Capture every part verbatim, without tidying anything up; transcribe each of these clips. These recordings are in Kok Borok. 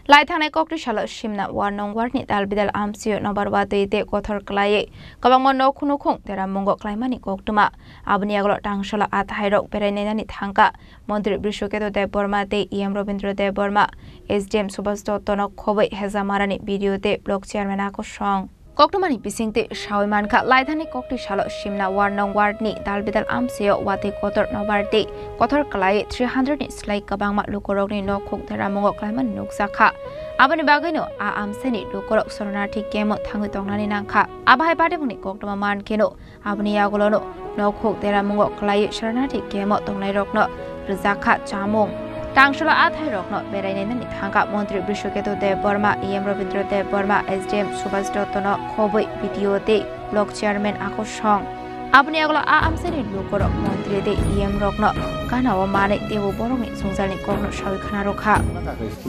Lai thangnai kokti salo Simna ward nong ward ni dal bidal amsio nobar watwi tei kothor kwlaiwi kwbangma nok nukhung deramungo kwlaimani koktwma. Aboni yagulo tangsola a thairok berai nainani thangkha Montri Brishoketu Debbarma tei E M Robindra Debbarma, S D M Subhas Dottono khobwi Hejamarani B D O tei block chairman Akosong. Koktwmani bisingtwi sawi mankha, laithani kokti salo Simna ward nong ward ni dalbidal amsio watwi kotor nobar tei kotor kwlaiwi three hundred ni slai kwbangma lukurokni nok khuk deramungo kwlaimani nukjakha. Aboni bagwino a amsani lukurok Sharanarthi camp-o thangwi tongnani nangkha. Abo hai patibongni koktwma mankheno aboni yagulono nok khuk deramungo kwlaiwi Sharanarthi camp-o tongnairokno rwjakha chamung. Tangsola a thairokno berai nainani thangkha Montri Brishoketu Debbarma, E M Robindra Debbarma, S D M Subhas Dottono khobwi B D O tei block chairman Akosong. Aboni yagulo a amsani lukurok montri tei E M rokno gana-o manwi teibo borokni jwngjalni kokno sawi khna rwkha.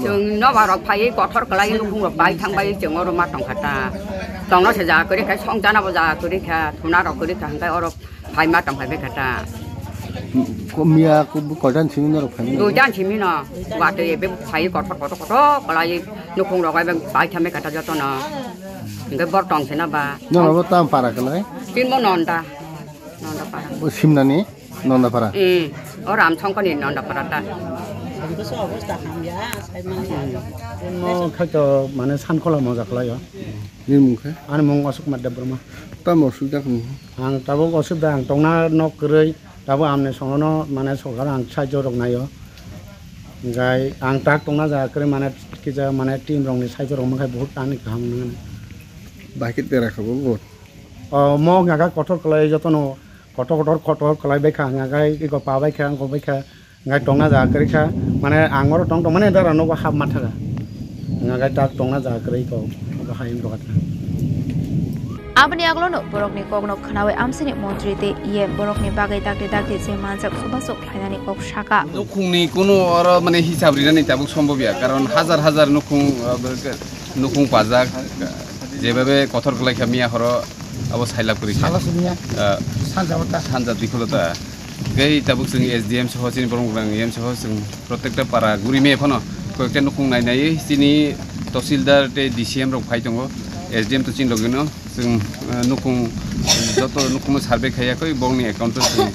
Chwng nobarok phaiwi kothor kwlaiwi nukhungrok bai thangbai chwng oro ma tongkha ta. Tongno se jaga kwrwi kha, songjanabo jaga kwrwi kha, thunarok kwrwi kha, hwnkhe oro Phai ma tong phai bai kha ta. Ko miya ko bu koitan simi norok phai. Duitan simi no. Watwi ebe phai kotor kotor kotor kwlai nukhung rok bai bai thang bai kha ta joto no. Hingke bor tong se na ba. Nono bo tam para kwlai. Tin bo nonda. Nonda para. O Simnani nonda para. Hmm. O Ramsongkoni nonda para ta. Mo khaito mane Sankhola moja kwlai o. Nini mung khe? Ani mung Ashok Kumar Debbarma. Tamo osubida khe nung? Ang tabuk osubida, ang tongna nok kwrwi, tabuk amni songono mane sorkar ang sahajyo rok naio. Hingkhai ang tak tongna jaga kwrwi mane kisa mane team rokni sahajyo rok mankhe bahut ani kaham nangani. Bahai khe dera kha bo bo? O mo hwnka khe kotor kwlai jotono kotor kotor kotor kwlai bai kha, hwnka khe eko pa bai kha, wngkok bai kha. Hingkhai tongna jaga kwrwi kha, mane ang oro tong tong mani dara nogo hap ma thaga. Hingkhai tak tongna jaga kwrwi kok, abo hai wng tongkha. Aboni yagulono borokni kokno khwnawi amsini montri tei E M borokni bagwi dakti dakti je manjak chubachu khlainani kok saka. Nukhungni kunu oro mane hisab rinani tabuk sombobya, karon hajar hajar nukhung, ah, nukhung pajak, jebabe kothor kwlai kha miya horo. Abo sailap kwrwi khe. Salo siniya. Ah. Sanja wata. Sanja dikholo ta. Tei tabuk chwng S D M soho chini borok rang E M soho chwng protekta para guri me phano koyekta nukhung nai nai chini tahsildar tei D C M rok phai tongo. S D M to chini logino chwng, ah, nukhung joto nukhungno survey khaiya koi bongni account o chwng,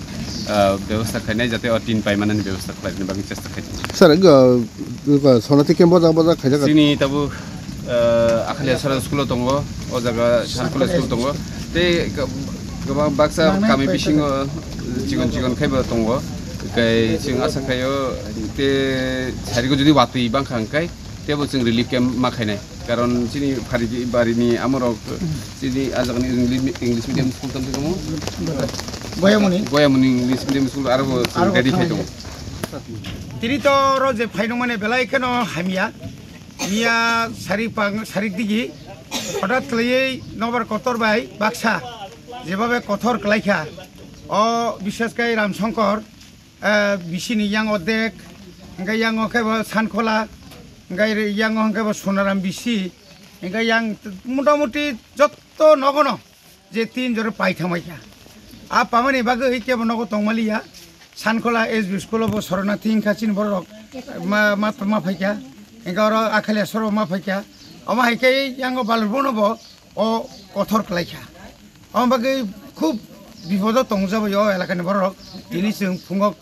ah, bebostha khainai jate o tin paimanani bebostha khlaina bagwi chesta khai tongo. Sir, go, go, sonati khe bojak bojak khaijak. Chini tabuk ah, Akhaliasora school o tongo, o jaga Sankhola school tongo. Tei kwbang baksa kami bisingo chikon chikon khaibo tongo. Kai chwng asa khaio, tei sariko jodi watwi bangkha hwnkhe, teibo chwng relief camp ma khainai. Karon chini phari barini amorok chini a jagani English, English medium school tamo tamo? Goyamoni. Goyamoni English medium school aro bo chwng ready khai tongo. Tini to oro je phaino mane belai kheno hamya. Miya sarik pang, sarik digi, hothat khlaiwi nobar kotor bai baksa, jebabe kothor kwlaikha. O bishesh kai Ramsongkor, eh, bisini yang odek, hingke yang o khe bo Sankhola, hingke yang o hingke bo Sonaram bisi, hingke yang motamuti jotto nogono je tin jora pai thangbai kha. A pamani bagwi kebo nogo tongmaliya. Sankhola S B school o bo sorona tin kha chini borok ma, ma, ma phaikha. Hingke oro Akhaliasora ma phaikha. Omo hai khe yango Balurbono bo o kothor kwlaikha. Omo bagwi khub bipodo tongjabai o elakani borok. Tini chwng phungo,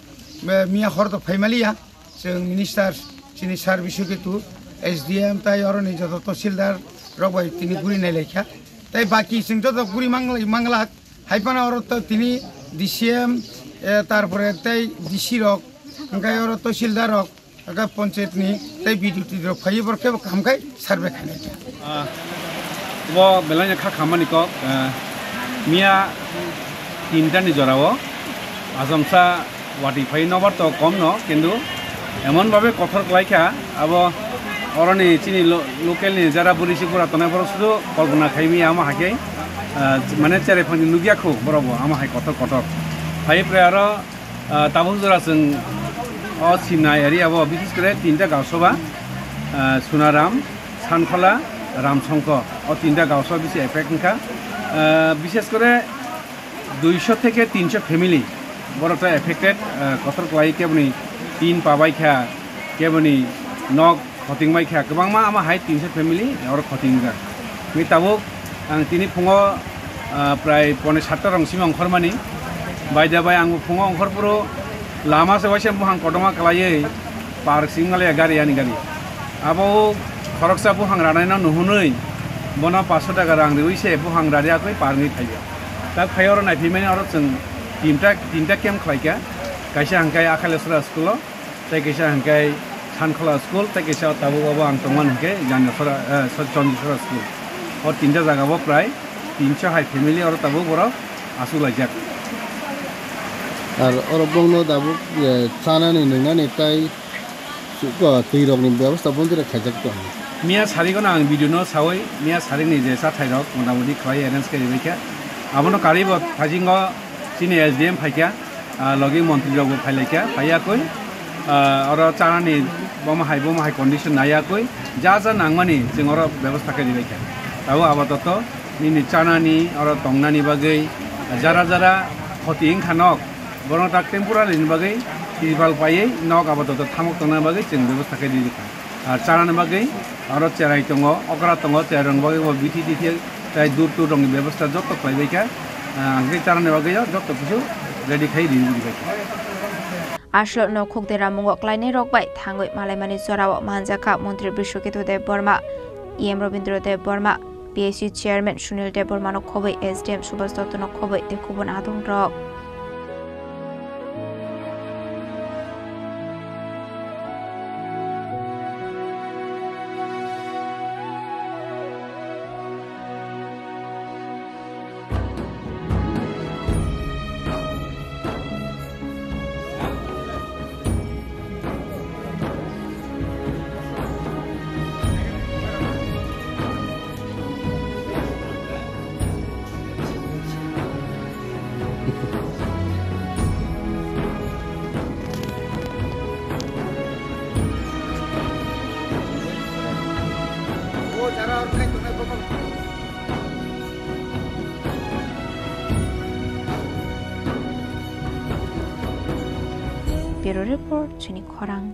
eh, miya hor to phaimaliya. Chwng minister chini sir Biswaketu, S D M tai oroni joto tahsildar rok bai tini guri nailaikha. Tai baki chwng joto guri manglai, manglak. Hai phano oro to tini D C M, eh, tarpore tai D C rok, hingkhai oro tahsildar rok, hingkhai panchayat ni tai B D O T D rok phaiwi borok khe bo kaham khai survey khainai kha. Ah, bo belai no kha khammani kok, ah, miya tinta ni jora o, asomsa watwi phai nobar to kom no, kintu emon bhabe kothor kwlai kha, abo oroni chini lo-, local ni jara buri si bura tongnai borok sudu kolpona khai miya omo hai khe, ah, mane cherai phang ni nukya khu borok bo omo hai kothor kothor. Phai pre aro, ah, tabuk jora chwng o Simna area bo bishesh kore tinta gaon sabha, ah, Sonaram, Sankhola, Ramsongkor, o tinta gaon sabha bisi effect wngkha. Ah, bishesh kore duisho theke tinsho family borok ta affected, ah, kotor kwlai keboni tin pabai kha, keboni nok Khoting bai kha kwbangma, ama hai tinso family oro khoting wngjak. Tini tabuk ang tini phungo, ah, prai pone satta rong simi ongkhormani. Bai da bai ang phungo ongkhorphuru lama se waisa buphang kotorma kwlaiwi park simi wnglaia gari ani gari. Abo khoroksa buphang ranaino nuhunwi bono paanch sho taka rang riwi se buphang rariya kwi park ni phaio. Tak phai oro naiphimani oro chwng tinta, tinta camp khlaikha. Kaisa hwnkhe Akhaileswra school o, tei kaisa hwnkhe Sankhola school, tei kaisa tabuk obo ang tongmani hwnkhe Jandeswra, eh, sorry, Chandeswra school. O tinta jaga o prai tinso hai family oro tabuk borok achuk laijak. Ar oro bongno tabuk, eh, chanani nwngnani tei, eh, twi rokni bebosta bondire khaijak tongo. Miya sarikno ang video no sawi, miya sarikni je chathai rok motamoti khlai arrange khe ribaikha. Abono karwi bo thaisingo chini S D M phaikha. Ah, logi montri rok bo phailaikha, phaiya koi, ah, oro chanani bomo hai, bomo hai condition naiya koi, ja ja nangmani chwng oro bebosta khe ribaikha. Tabuk apatot nini chanani, oro tongnani bagwi jara jara khoti wngkha nok, borok tak temporary ni bagwi tripal paiwi nok apatot thamok tongna bagwi chwng bebosta khe rijikha. Ar chanani bagwi aro cherai tongo, okra tongo, cherai rokni bagwi bo bithi tithi tei dur tur rokni bebosta joto khlaibaikha. Ah, ang tei chanani bagwi o joto kisu ready khai ri, ribaikha. Aswk no khukdera mungo klainai rok bai thangwi malaimani jorao manjakha Montri Bishwakito Deb Borma, E M Robindra Deb Borma, P S C chairman Sunil Deb Borma no khobwi, S D M Subhas Dotto no khobwi tei kubun adong rok. Bureau Report, chini khorang.